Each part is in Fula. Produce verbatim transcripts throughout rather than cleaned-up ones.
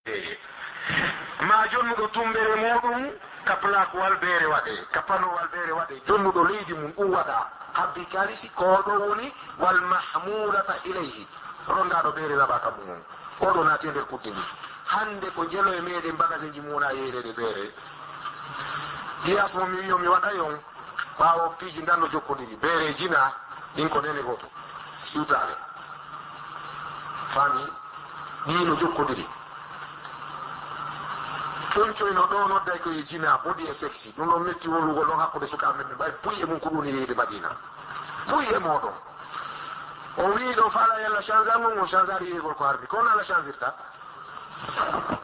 Ma jonnuɗo tumbere muuɗum ka plakuwal beere waɗee, ka panowal beere waɗee, jonnuɗo leydi mum ɗum waɗa, habbi kalisi, ko ɗo woni wal mahmulata ilayhi, rondaaɗo beere naɓa ka mum on. Oɗo naati e nder kuddi ndi. Hannde ko jelo e meɗen bagaseji mum wona yeyrede beere. Giyas mo mi wiyo mi waɗa yon, ɓaawo piiji ndan no jokkodiri, beere e jina, ɗin ko nene gooto. Siwtaare. Faami? Ɗii no jokkodiri. Coñcoyno ɗo nodday ko e jina, body e sexy. Ɗum ɗon metti wolwugol ɗon hakkunde sukaaɓe men, ɓay buy e mum ko ɗum yeyde Madina. Buy e mooɗon. O wi'i ɗo faala yalla change an on, on change ari yeyegol ko harmi. Ko on ala change irta?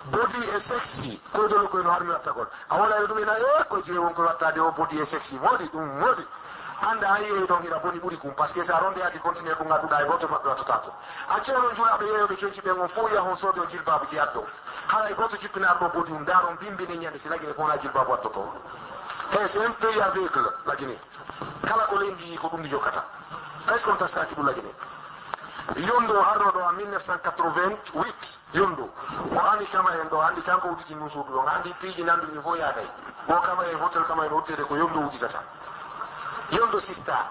Body e sexy, koydol ko no harmi wattagol. A wala e ɗum ina e ko jire won ko wattade o body e sexy. Modi ɗum, modi. Anda an yeyi ɗon ina boni ɓuri kum, parce que sa ronde yaaki continuer ɗum adduɗa e goto maɓɓe wattata ko. Acce onon julaɓe yeyoɓe conci ɓen on fof yahon soodo jilbabu ji addo. Hala e goto jippina addo body um, daron bimbine ñande si lagine fona jilbabu addoto. He, c'est un pays aveugle, lagine. Kala ko leydi ko ɗum ndi jokkata. Est-ce qu'on taskaki ɗum lagine? Yondo arno ɗo en mille neuf cent quatre-vingt-huit, Yondo. O ami kama en ɗo, andi kanko udditi ndun suudu ɗon, andi piiji nanduɗi ɗin fof yaaday. O kama en hotel kama en hotel ko Yondo udditata. Yondo sista.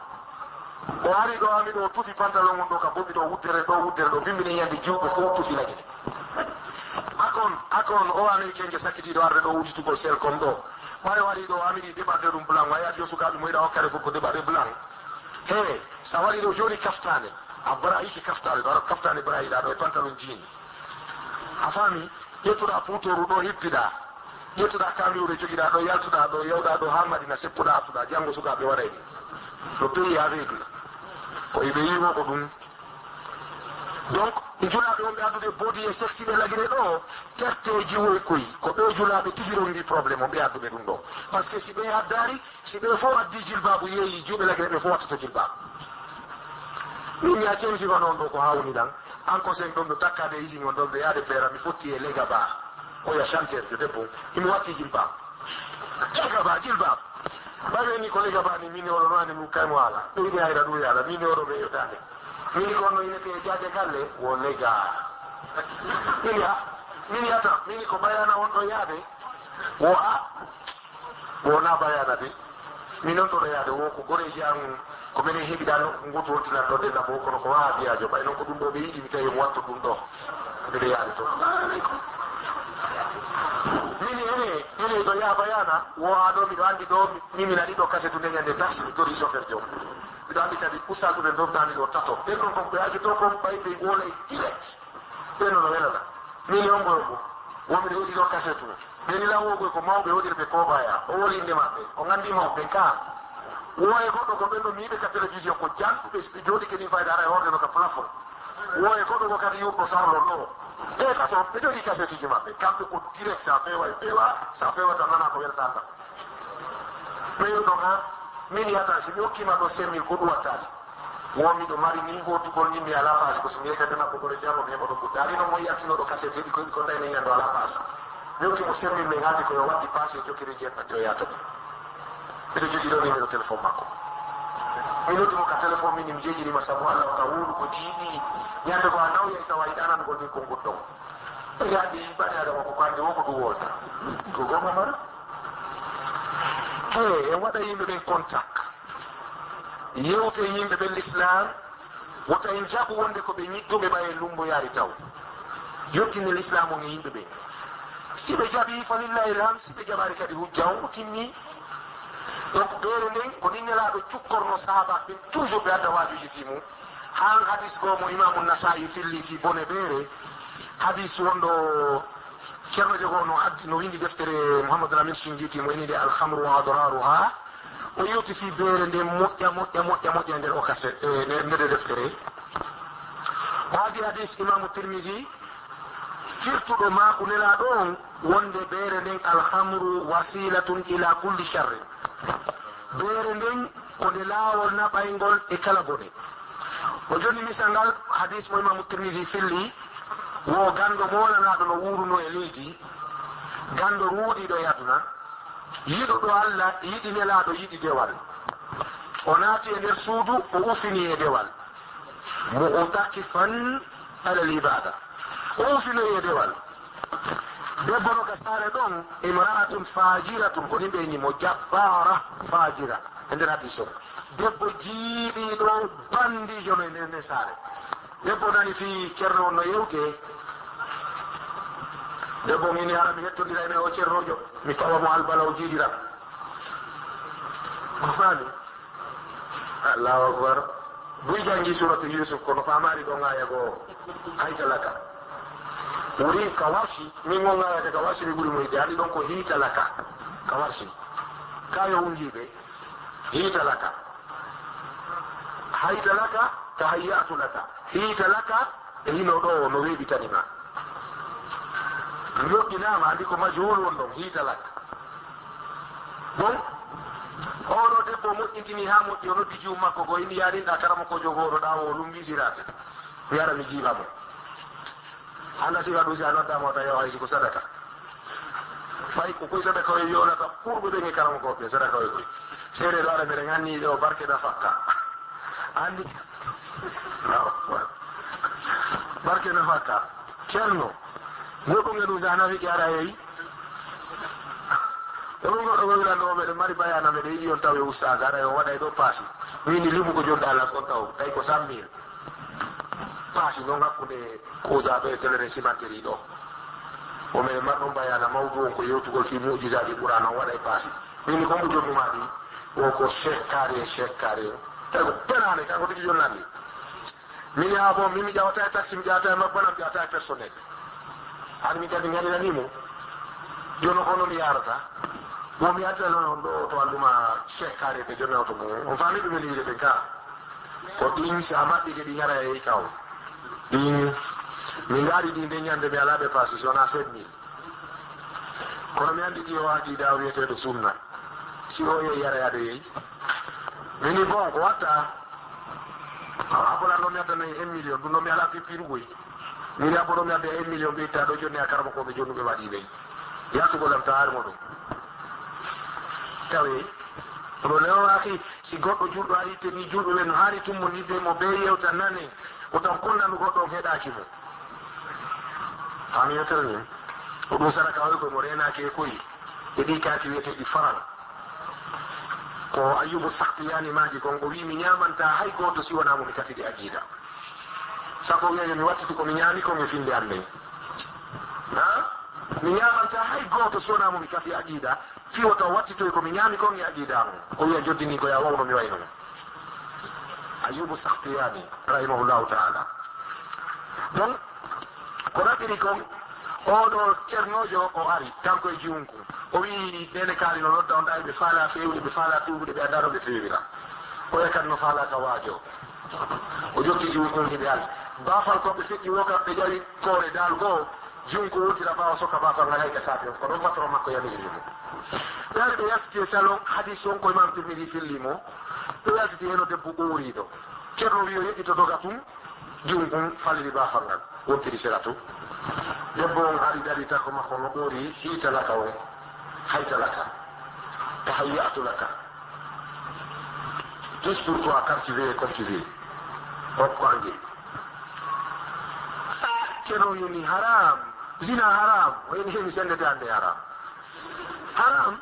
O ari ɗo ami ɗo tufi pantalon on ɗo ka bobi ɗo wuddere ɗo wuddere ɗo bimbine ñande juuɓe fof tufi lagine. Akon, akon o américain jo sakkitiɗo arde ɗo udditugol sel kon ɗo. Ɓay o ari ɗo o amiri deɓarde ɗum blanc, o yaadi yo sukaaɓe mo yiɗa hokkade fof ko deɓaɓe blanc. He, sa wari ɗo joni kaftane, a bara yiki kaftane, ɗo kaftane bara yiɗa ɗo e pantalon jean. A faami? Ƴettuɗa puutoru ɗo hippiɗa. Ƴettuɗa kamiru ɗo jogiɗa ɗo, yaltuɗa ɗo, yawɗa ɗo ha Madina seppuɗa artuɗa, jango sukaaɓe waɗay ɗum. Le pays aveugle. Ko iɓe yiwo ko ɗum. Donc, mi julaɓe wonɓe addude body e sexy ɓe lagine ɗo, terteji woy koy, ko ɓe julaɓe tigi rondi problème o ɓe adduɓe ɗum ɗo. Parce que si ɓe addari, si ɓe fof addi jilbabu yeeyi juuɓe lagine ɓe fof wattoto jilbabu. Min mi a censi ko noon ɗo ko hawni ɗan, an ko sen ɗon ɗo takkade e usine on ɗon ɓe yaade peera mi fotti e lega ba, oya chanteur jo debbo, imo watti jilbabu. Lega ba, jilbabu. Ɓawe ni ko lega ba ni min oɗo noani mum kaymo ala, ɓe yiɗi hayra ɗum yaala, min oɗo ɓe yewtande. Min ko no inete e jaaje galle, wo lega. Min ya, min yata, min ko bayana on ɗo yaade, wo a, wo na bayana de. Min on ɗo yaade, wo ko goreji an, ko minen heɓiɗa no, ngutu wontinan ɗo denna mo, kono ko wahabiyajo, ɓay non ko ɗum ɗo ɓe yiɗi, mi tawi mo wattu ɗum ɗo. Miɗo yaade to. Min ene, ene ɗo yaha bayana, wo a ɗo, miɗo andi ɗo, mi, min aɗi ɗo kasetu nde ñande taxi, mi tori chauffeur jom. Miɗo andi kadi ustaaduɓe ndondaani ɗo tato. Ɓen ɗon kon ko yaajoto kon ɓay ɓe wolay direct. Ɓen no welana. Min yombo yombo. Womi ɗo heɗi ɗo kasetu. Ɓen ila wogoy ko mawɓe woɗiri ɓe kobaya. O woli inde maɓɓe. O ngandi mawɓe ka. Woye goɗɗo ko ɓen ɗo miiɓe ka télévision ko janɗuɓe si ɓe jooɗi kadi fayda ara e hoorde no ka plafond. Woye goɗɗo ko kadi yurɗo sarlo ɗo. Ɓe tato ɓe jogii kasetiji maɓɓe. Kamɓe ko direct sa fewa e fewa sa fewa tan nana ko welata tan. Ɓeydo ɗon ha min yata si mi hokkima ɗo cinq mille ko ɗum wattani. Wo miɗo mari ni hotugol ni mi ala paasi ko so mi yeggata makko kono jamo mi heɓa ɗo buddaali noon mo yaltinoɗo kaset heɓi koyɗi ko ndayne ñando ala paasi. Mi hokki mo cinq mille min haaldi ko yo waddi paasi e jokkere jeeɗiɗi o yata ɗum. Miɗo jogii ɗo numéro téléphone makko. Mi noddi mo ka téléphone min mi jejjirima sabu Allah o ka wuuɗu ko jiiɗi ñande ko a nawya e tawa yiɗanangol ni konngol ɗon. Yaadi bani adama ko ko andi wo ko ɗum wolta. Ko goma mara. He en waɗa yimɓe ɓen contact, yewte yimɓe ɓen l'islam, wota en jaɓu wonde ko ɓe ñidduɓe ɓay en lumboyaari taw. Yettinde l'islam on e yimɓe ɓen. Si ɓe jaɓi fa lillahi lham, si ɓe jaɓaari kadi hujja on o timmi. Donc beere nden ko ɗin nelaaɗo cukkorno sahaba ɓen toujours ɓe adda waajuji fii mum. Haan hadis goo mo imaamu Nasaa'i filli fii bone beere, hadis wonɗo Ceerno Jogo no addi, no windi deftere Muhammadu Lamin Shingiiti mo inide Alhamru wa Adraruha. O yewti fii beere nden moƴƴa, moƴƴa, moƴƴa, moƴƴa e nder o kase, e nder, nder deftere. O addi hadis Imaamu Tirmisi firtuɗo maaku Nelaaɗo on wonde beere nden Alhamru wasilatun ila kulli sharrin. Beere nden ko nde laawol naɓayngol e kala bone. O jonni misal ngal hadis mo Imaamu Tirmisi filli, wo ganndo moolanaaɗo no wuuruno e leydi, ganndo ruuɗiiɗo e aduna, yiɗuɗo Allah, yiɗi Nelaaɗo, yiɗi dewal. O naati e nder suudu, o ufini e dewal. Mu'takifan alal ibaada. O ufinoyi e dewal. Debbo no ka saare ɗon, imra'atun fajiratun, ko nimɓe inni mo jabbara, fajira, e nder hadis on. Debbo jiiɗiiɗo, bandiijo no e nder, nder saare. Debbo nani fii Ceerno on no yewte. Debbo on inni hara mi hettondira e o Ceernoojo, mi fawa mo albala o jiiɗiram. Ko faami? Allahu Akbar. Buy janngi Suratu Yusuf, kono faamaali ɗon aaya goo. Hayta laka. Wuri ka Warshi, min on aaya ka Warshi mi ɓuri mo yiɗde. Andi ɗon ko hiita laka. Ka Warshi. Ka yo hunjiiɓe. Hiita laka. Hayta laka, tahayya'tu laka. Hiita laka, e hino ɗo no weeɓitani ma. Jokkinaama, andi ko majhul won ɗon, hiita lak. Bon, oɗo debbo moƴƴintini haa moƴƴi, o noddi jiyum makko ko inni yaarinɗa karamokoojo goo ɗo ɗaawo o lumbisiraade. Mi ara mi jiiɓa mo. Hannda sifa ɗum si a noddaama o tawi o hay si ko sadaka. Fay ko koy sadaka o yonata ɓurɓe ɓen e karamokooɓe sadaka o koy. Seeɗa ɗo ara mbeɗen anni ɗo barke na fakka. Anndi? Barke no fakka. Ceerno, goɗɗum e ɗum sa nafike ara yeyi. Ɗum goɗɗo ko wilan ɗo, meɗen mari bayana, meɗen yiɗi on taw e ustaas, ara yo waɗay ɗo paasi. Wini limu ko jonɗa lan on taw, tawi ko cent mille. Paasi noon hakkunde kuusaaɓe e telere simanteri ɗo. O meɗen mar ɗum bayana mawdu on ko yewtugol fii mu'jizaaji Qur'aana on waɗay paasi. Wini ko mbo jonnuma ɗi. O ko sekkare, sekkare. Tawi ko penaane, kanko tigi jonnanɗi. Min yaha bon, min mi ƴawata e taxi, mi ƴawata e mabbanam, mi ƴawata e personnel. Hani min kadi ngaɗirani mo. Jono kono mi yarata. Bon, mi addano on ɗo to alluma sekkare ɓe jonna oto mum. On faami ɗum en yiide ɓen ka. Ko ɗin si a maɓɓike ɗi ngara e kaw. Ɗin, min ngaari ɗin de ñande mi alaa ɓe paasi, si wonaa sept mille. Kono mi annditi o aqida wiyeteeɗo sunna. Si o yehi yara yaade yehi. Mini bon ko watta. Abola no mi addana un million, ɗum no mi alaa pipirugoy. Mini abo no mi adda un million ɓe itta ɗo jonni a karama ko ɓe jonnuɓe waɗi ɓen. Yattugol am ta haari mo ɗum. Tawi. Kono lewo aki, si goɗɗo julɗo ari te ni julɓe ɓen no haani tummondirde mo be yewta nanen, o tan konnanu goɗɗo on heɗaaki mo. An yewtere ni. Ko ɗum sadaka oy ko mo reenaaki e koyi. E ɗi kaaki wiyeteeɗi faran. Ko Ayyubu Saktiyani maaki kon, o wi'i, "Mi ñaamantaa hay gooto si wonaa mo mi kafidi aqiida." Sabu o wi'a, "Yo mi wattiti ko mi ñaami kon e finnde an nden." Ha? "Mi ñaamantaa hay gooto si wonaa mo mi kafi aqiida, fii wota o wattitoy ko mi ñaami kon e aqiida an." O wi'a, "Joddini ko ya wawno mi wayno mo." Ayyubu Saktiyani, rahimahullahu ta'ala. Donc, ko raɓɓiri kon, oɗo ceernoojo o ari, kanko e jiwunkun. O wi'i, "Neene Kaari no nodda on ɗawi, ɓe faalaa feewde, ɓe faalaa tuubude, ɓe anndaa no ɓe feewira." Oya kan no faalaa ka waajo. O jokki jiwunkun hiɓe ari. Baafal ko ɓe feƴƴi wo kam, ɓe ƴawi koore daal goo, jiwunkun wurtira ɓaawo sokka baafal ngal hay ka saafi on. Ko ɗon patron makko yamiri mo. Ɓe ari ɓe yaltiti e salon, hadis on ko Imam Tirmidhi filli mo. Ɓe yaltiti heno debbo ɓooriiɗo. Ceerno wi'i o yeƴƴito doga tun. Jum ɗum faliri baafal ngal, wontiri sera tun. Debbo on ari dari takko makko no ɓoori, hiita laka on, hayta laka, tahayya'tu laka. Juste pour toi, quand tu veux, comme tu veux. Hokko ange. Ceerno on yoni haram, zina haram, o yoni he mi sendete ande haram. Haram,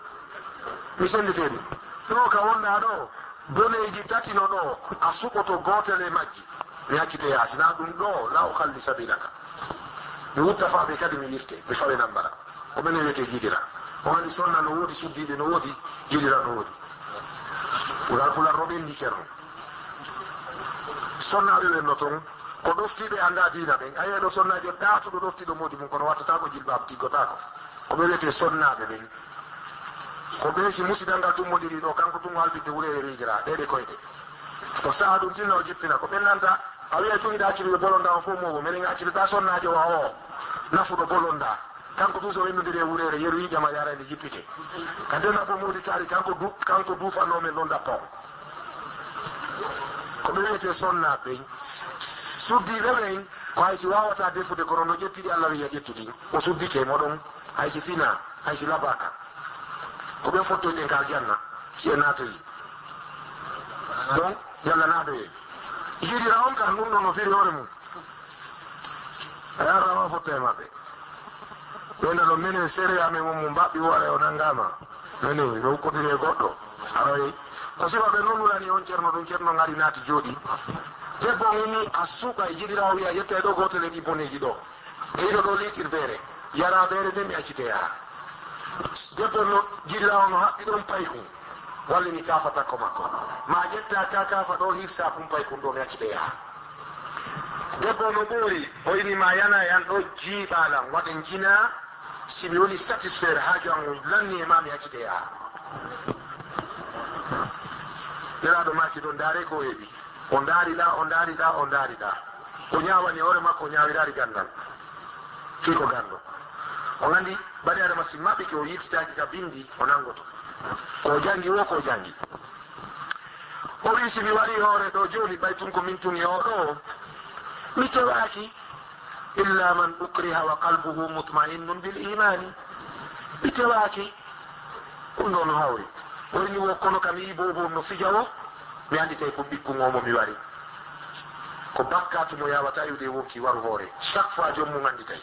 mi sendete ɗum. Ɗo ka wonɗa ɗo, boneeji tati no ɗo, a suɓoto gootel e majji. Mi accite yaasi, na ɗum ɗo, la ukhalli sabilaka. Mi wutta faa ɓe kadi mi wirte, mi fawe nambara. Ko ɓen e wiyetee jidira. O anndi sonna no woodi, suddiiɓe no woodi, jidira no woodi. Pular, pular no ɓenndi ceerno. Sonnaaɓe ɓen no ton, ko ɗoftiiɓe anndaa diina ɓen. A yi'ay ɗo sonnaajo ɗaatuɗo ɗoftiiɗo moodi mum, kono wattataako jilbaab, tiggotaako. Ko ɓe wiyetee sonnaaɓe ɓen. Ko ɓe si musidal ngal tummondiri ɗo, kanko tun o halfinte wureere riigira, ɗee ɗe koyɗe. O saha ɗum tinna o jippina. Ko ɓen nanta, a wi'ay tun hiɗa accude ɓe bolonda on fof moobo, menen accitata sonnaajo wa o, nafuɗo bolonda. Kanko tun so wennondiri e wureere, yeru yiƴama yaara nde jippite. Ka dena ko moodi kaari, kanko du-, kanko duufanoo men ɗon ɗappa on. Ko ɓe wiyetee sonnaaɓe ɓen. Suddiiɓe ɓen, ko hay si waawataa defude, kono no ƴettiri Allah wi'a ƴettu ɗin. O suddike mo ɗon, hay si finaa, hay si labaaka. Ko ɓe fottoyɗen ka aljanna, si en naatoyi. Donc, yalla naatoye. Jiɗira on kan, ɗum ɗon no firi hoore mum. A yaara ma fotte e maɓɓe. Ɓe nano menen sere amen on mo mbaɓɓi wore o nangama. Menen no ukkodiri e goɗɗo. Aray, ko sifa ɓe non nulani on Ceerno, ɗum Ceerno ngari naati jooɗi. Debbo on inni a suuɓa e jiɗira o wiya yetta e ɗo gootel e ɗi boneeji ɗo. E iɗo ɗo liitir beere. Yara beere nde mi accite yaha. Debbo no jiɗira o no haɓɓi ɗon paykun. Wallini kaafa takko makko. Ma ƴetta ka kaafa ɗo hirsa kun paykun ɗo mi accite yaha. Debbo no ɓoori, o ini ma yana yan ɗo jiiɓa lan, waɗen jina, si mi woni satisfaire haaju an lanni e ma mi accite yaha. Nelaaɗo maaki ɗo ndaare ko heɓi. O ndaari ɗa, o ndaari ɗa, o ndaari ɗa. O ñaawani hoore makko, o ñaawiraari ganndal. Fii ko ganndo. O nganndi bani Adama si maɓɓike o yiltitaaki ka binndi, o nanngoto. Ko o janngi wo ko o janngi. O wii si mi warii hoore ɗo jooni, ɓay tun ko min tun e oo ɗoo, mi tewaaki. Illa man ukriha wa qalbuhu mutma'innun bil imani. Mi tewaaki. Ɗum ɗo no hawri. O inni wo kono kam yii boobo no fija wo. Mi anndi tawi ko ɓikkun o mo mi wari. Ko bakkaatu mo yawata iwde e wonki waru hoore. Chaque fois joom mum anndi tawi.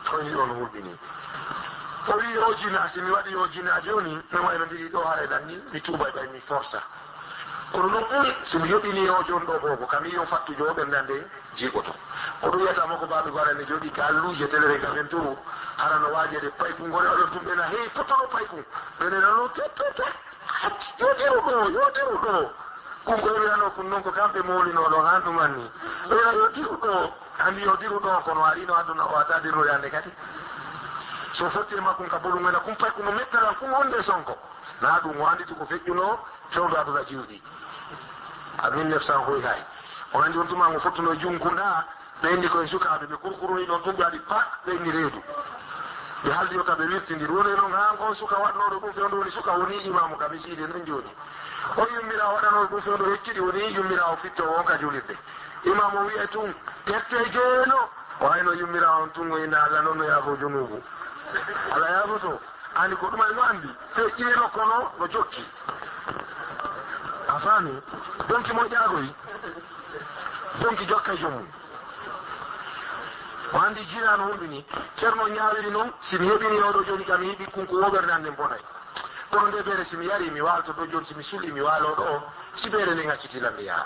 Koyni ɗo no hulɓini. O wii o jina, si mi waɗi o jina jooni, no wayno ndiri ɗo hare ɗan ni, mi tuubay ɓay mi forsa. Kono non ɓuri, si mi yoɓini o jooni ɗo boobo, kam yii on fattujo o ɓernda nden jiiɓoto. Ko ɗum wiyata mo ko baaɓe goo aɗa ne jooɗi ka alluuje telere ka men turu, hara no waajeede paykun ngore oɗon tun ɓena heewi pottoɗo paykun. Ɓene nano tet, tet, tet. Yo diru ɗo, yo diru ɗo. Kun ko wi'ano kun non ko kamɓe mowlino ɗon han ɗum anni. Ɓena yo diru ɗo. Andi yo diru ɗo kono arino aduna o ata dirnude hande kadi. So fotti e makkun ka bolum ena kun paykun no mettalan kun wonde sonko. Na ɗum o andi ko feƴƴuno fewndo aduna jiwɗi. A mille neuf cent hoy hay. O andi on tuma ngo fottuno e junkunda. Ɓe inni koye sukaaɓe, ɓe kurkuruni ɗon tun, ɓe waɗi pat, ɓe inni reedu. Ɓe haldi o ka ɓe wirtindiri. Woni non haa on suka waɗnooɗo ɗum fewndo woni suka woni imaamu ka misiide non jooni. On yummiraawo waɗanooɗo ɗum fewndo hecciɗi woni yummiraawo fittoowo on ka juulirde. Imaamu o wi'ay tun, terte jeeno. O hayno yummiraawo on tun o inna Allah non no yaafo junuubu. Allah yaafoto. Ani ko ɗum ay no andi. Feƴƴiino kono no jokki. A faami? Donki moƴƴaagoy. Donki jokkay joom mum. O andi jina no hulɓini. Ceerno ñaawiri non, si mi heɓini oɗo jooni kam, mi yiɗi kun ko woɓerde an nden bonay. Kono nde beere si mi yari, mi waalto ɗo jooni, si mi suli, mi waalo ɗo, si beere nden acciti lamɓe yaha.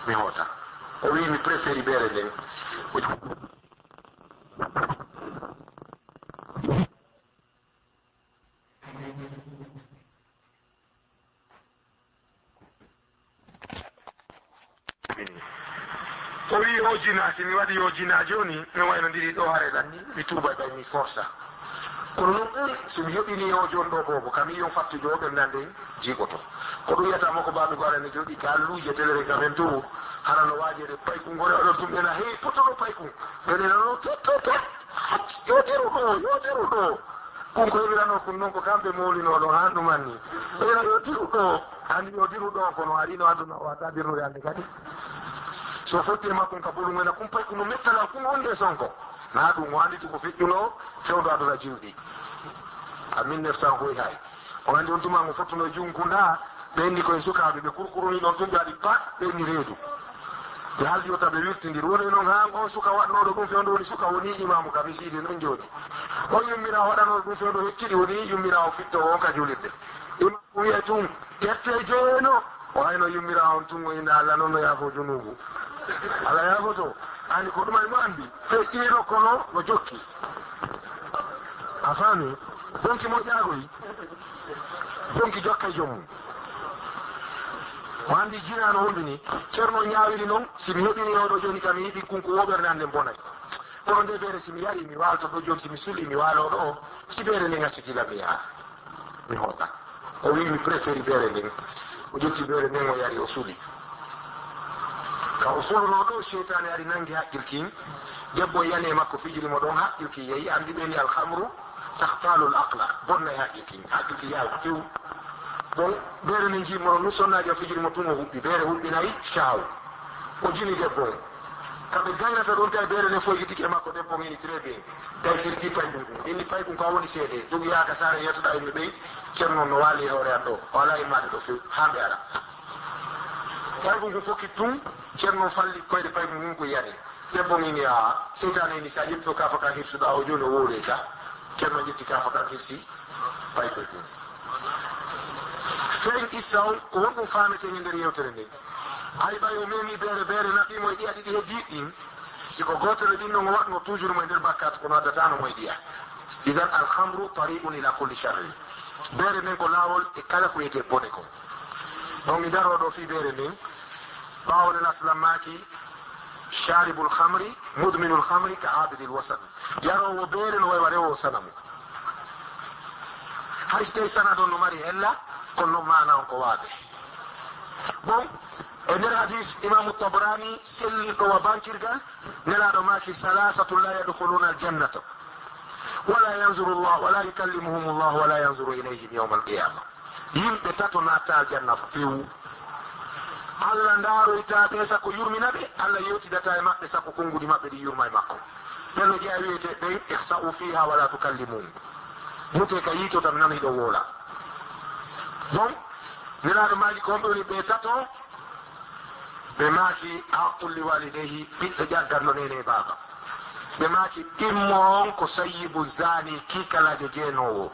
Mi hoota. O wi'i mi préféri beere nden. O wi'i o jina, si mi waɗi o jina jooni, no wayno ndiri ɗo hare ɗan ni, mi tuubay ɓay mi forsa. Kono non ɓuri, si mi heɓini o jooni ɗo boobo, kam yii on fattujo o ɓernda nden jiiɓoto. Ko ɗum wiyata mo ko baaɓe goo aɗa ne jooɗi ka alluuje telere ka men turu, hara no waajeede paykun ngore oɗon tun ɓena heewi pottoɗo paykun. Ɓene nano tet, tet, tet. Yo diru ɗo, yo diru ɗo. Kun ko heɓirano kun non ko kamɓe mowlino ɗon haa ɗum anni. Ɓeyna yo diru ɗo, andi yo diru ɗo kono arino aduna o ata dirnude hande kadi. So fotti e makkun ka bolum ena kun paykun no mettalan kun wonde sonko. Na ɗum o andi ko feƴƴuno fewndo aduna jiwɗi. A mille neuf cent hoy hay. O andi on tuma ngo fottuno e junkunda. Ɓe inni koye sukaaɓe, ɓe kurkuruni ɗon tun, ɓe waɗi pat, ɓe inni reedu. Ɓe haldi o taɓe wirtindiri. Woni non haa on suka waɗnooɗo ɗum fewndo woni suka woni imaamu ka misiide non jooni. On yummiraawo waɗanooɗo ɗum fewndo hecciɗi woni yummiraawo fittoowo on ka juulirde. Imaamu wi'ay tun, terte jeeno. O hayno yummiraawo on tun o inna Allah non no yaafo junuubu. Allah yaafoto. Ani ko ɗum ay mo andi. Feƴƴiino kono no jokki. A faami? Donki moƴƴaagoy. Donki jokkay joom mum. O andi jina no hulɓini. Ceerno ñaawiri non, si mi heɓini oɗo jooni kam, mi yiɗi kun ko woɓerde an nden bonay. Kono nde beere si mi yari, mi waalto ɗo jooni, si mi suli, mi waalo ɗo, si beere nden acciti lam mi yaha. Mi hoota. O wi'i mi préféri beere nden. O ƴetti beere nden o yari o suli. Ka o sulunoo ɗo, seytaane ari nangi haqqil kin. Debbo yani e makko fijiri mo ɗon haqqil kin yehi, andi ɓe ni alhamru. Tahtalul aqla, bonnay haqqil kin, haqqil kin yaha ko few. Bon, beere nden jii mo ɗon, nu sonnaajo fijiri mo tun o huɓɓi, beere huɓɓinay caaw. O jini debbo on. Kamɓe gaynata ɗon tawi beere nden foygitike e makko, debbo on ini très bien. Tawi firti paykun kun. Inni paykun ko a woni seede. Dogi yaha ka saare yettoɗaa yimɓe ɓen, ceerno on no waali e hoore an ɗo. O alaa immaade ɗo few, haa ɓe ara. Paykun kun fokkiti tun, ceerno on falli koyɗe paykun kun ko yani. Debbo min ya seytaane ni sa ƴetti o kafa kan hirsuɗa o joni o wowle ka. Ceerno ƴetti kafa kan hirsi. Fayde. Fen issa on ko honɗum fametee e nder yewtere nden? Hay ɓay o memi beere beere naɓɓimo e ɗiya ɗiɗi heddi ɗin. Si ko gootere ɗin non o waɗno toujours mo e nder bakkat kono addatano mo e ɗiya. Isan alhamru tariqun ila kulli sharri. Beere nden ko laawol e kala ko wiyetee bone kon. Donc mi daroo ɗoo fii beere nden. Ɓaawo nden aslam maaki sharibul khamri mudminul khamri ka abidil wasan. Yaroowo beere no way wa rewoowo sanamu. Hay si tawi sanad on no mari ella kono non maana on ko waabe. Bon, e nder hadis imamu Tabrani sellirɗo wa bankirgal, nelaaɗo maaki salasatun la yadkhuluna aljannata wala yanzuru llah wala yukallimuhum llah wala yanzuru ilayhim yawma alqiyama. Yimɓe tato natta aljanna few. Allah ndaaroyta ɓe sakko yurmina ɓe, Allah yewtidata e maɓɓe sakko konnguɗi maɓɓe ɗi yurma e makko. Ɓen no jeya wiyete ɓen ihsa'u fiha wala tukallimun. Mute ka yiito tan nano hiɗo woola. Bon, nelaaɗo maaki ko honɓe woni ɓe tato? Ɓe maaki aqul li walidayhi, ɓiɗɗo ƴagganɗo neene e baaba. Ɓe maaki ɗimmo on ko sayyibu zani, kiikalaajo jeenoowo.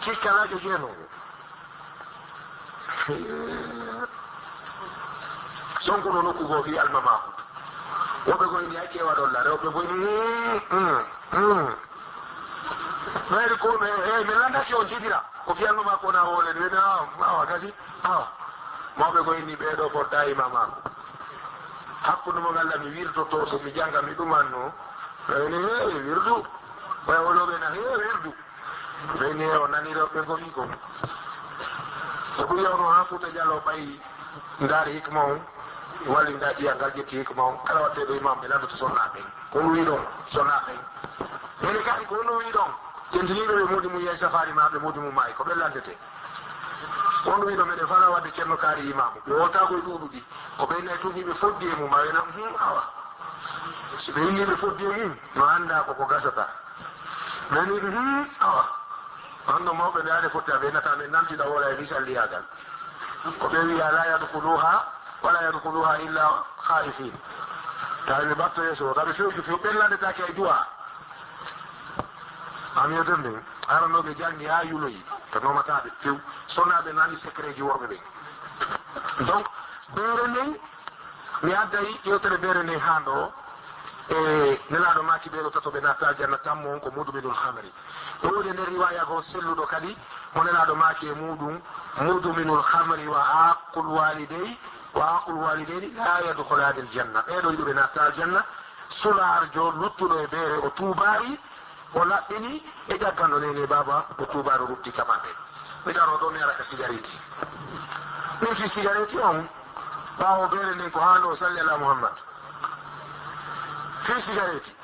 Kiikalaajo jeenoowo. Sonkuno nokku goo fii almamaaku. Woɓɓe ko ini acce waɗolla, rewɓe ko ini, mm, mm. Ɓayri ko ɓe, eh, mi landaki on jidira. Ko fii almamaaku wona wole, ɗum ene awa, awa gasi, awa. Mawɓe ko inni ɓee ɗoo fotta imamaaku. Hakkunde mo ngalla mi wirdoto, so mi jannga mi ɗumanno. Ene heewi wirdu. Ɓay woloɓe na heewi wirdu. Ɓe ne o nani rewɓe ko wi ko. Ko ɓuri yawno haa Fuuta Jallo ɓay ndaari hikma on. Walli nda ƴiya ngal ƴetti hikma on. Kala waɗteeɗo imam ɓe landoto sonnaaɓe. Ko ɗum wiɗon sonnaaɓe. Ene kadi ko ɗum wiɗon. Tentiniiɓe ɓe moodi mum yahi safaari ma ɓe moodi mum maayi. Ko ɓe landete. Ko ɗum wiɗon meɗen fala waɗde Ceerno Kaari imaamu. Ɓe woltaako e ɗuuɗuɗi. Ko ɓe nayi tun hiɓe foddi e mum. A wena, hum, awa. Si ɓe inni ɓe foddi e mum, no annda ko ko gasata. Meni, hmm, awa. Honno mawɓe ɓe ade fotta ɓe nata ɓe namtida wola e misal liyagal. Ko ɓe wiya la yadkhuluha, wala yadkhuluha illa khaifin. Tawi ɓe batto yeeso, tawi fewju few ɓen landetake e du'a. Am yeterni, arano ɓe jangi ha yuloyi, to nomataɓe few. Sona ɓe nani secret ji worɓe ɓen. Donc, beere nden, mi adday yewtere beere nden ha ɗo, e Nelaaɗo maaki ɓe ɗo tato ɓe natta aljanna tammo on ko mudminul khamri. Ɗo woni e nder riwaya goo selluɗo kadi, mo Nelaaɗo maaki e muɗum, mudminul khamri wa aqul walidayhi, wa aqul walidayni la yadkhulani aljanna. Ɓee ɗo yiɗuɓe natta aljanna, sulaarjo luttuɗo e beere o tuubaari, o laɓɓini, e ƴagganɗo neene e baaba, o tuubaari o rutti ka maɓɓe. Mi daro ɗo mi ara ka sigareeti. Min fii sigareeti on, ɓaawo beere nden ko haanɗo o salli ala Muhammad. Fii sigareeti.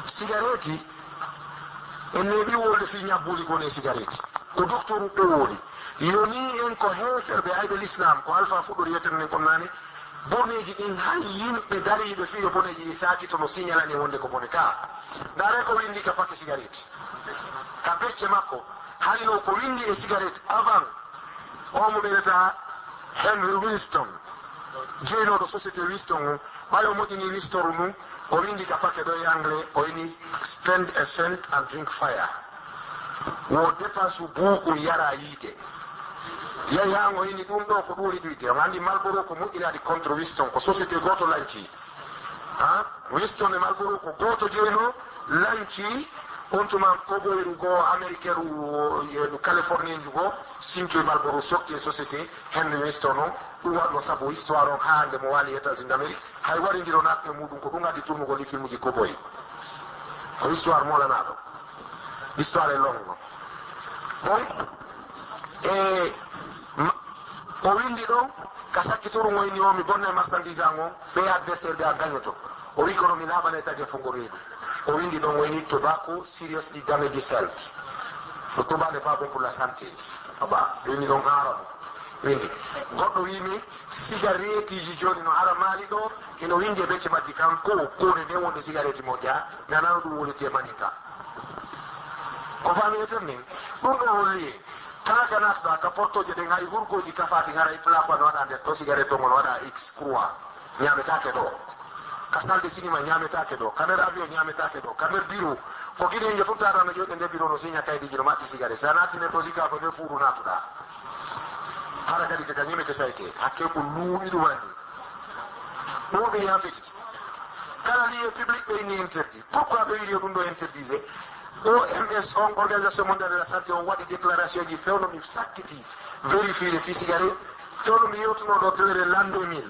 Sigareeti, en neeɓi wolde fii ñabbuuli ko woni e sigareeti. Ko doktoru ɗo woni. Yoni en ko heeferɓe ayɓe l'islam, ko alfa fuɗɗori yettere nden kon naane, boneeji ɗin hay yimɓe dariiɓe fii yo boneeji ɗin saakito no signalani wonde ko bone ka. Ndaare ko windi ka paquet sigareeti. Ka becce makko, hayno ko windi e sigareeti avant, o mo ɓeyrata Henry Winston, jeynoɗo société Winston o, ɓay o moƴƴini Winston nun, o windi ka paquet ɗo e anglais, o ini spend a cent and drink fire. Wo dépense buuku yara yiite. Yahi han o ini ɗum ɗo ko ɗuuri ɗuyde. On anndi Marlboro ko moƴƴinaɗi contre Winston, ko société gooto lanci. Ha? Winston e Marlboro ko gooto jeyno, lanci, on tuma koboyru goo, Amerikeru, e, Californienju goo, sinco e Marlboro sokti e société, Henry Winston on, ɗum waɗno sabu histoire on haa hannde mo waali États-Unis d'Amérique, hay warindiro naatno e muɗum ko ɗum addi turnugol ɗi filmuji koboy. Ko histoire molanaaɗo. Histoire est longue. Bon, e, ma-, o windi ɗon, ka sakki turu mo inni o mi bonna e marchandise an on, ɓe adversaire ɓe a gañoto. O wi kono mi laaɓane tagi e fongo reedu. O windi ɗon o ini tobacco seriously damages health. Le tabac n'est pas bon pour la santé. Aba, windi ɗon haram. Windi. Goɗɗo wi mi sigareetiji jooni no haramaali ɗo, ino windi e becce majji kan ko kuure nde wonde sigareeti moƴƴa, mi anano ɗum woni te maninka. Ko faami eten nin, ɗum ɗo holli en. Kala ka natɗa ka portoje ɗen hay hurgoji kafaɗi hara e plaque no waɗa nder ɗo sigaret on on waɗa X croix. Ñaametaake ɗo. Ka salle de cinéma ñaametaake ɗo. Ka nder avion ñaametaake ɗo. Ka nder bureau. Ko Guinéen tun tawata no jooɗi e nder bureau no signa kaydiiji no maɓɓi sigare. Si a naati nder ɗo sigga ko nder fuuru naatuɗaa. Hara kadi ka ñemete sayte. Hakke ko luuɓi ɗum anni. Ɗum ɓe yaa fediti. Kala lieu public ɓe inni interdit. Pourquoi ɓe wiɗi ɗum ɗo interdisé? O M S on, Organisation Mondiale de la Santé, on waɗi déclaration ji fewno mi sakkiti vérifié fii sigare. Fewno mi yewtuno ɗo télé l'an deux mille.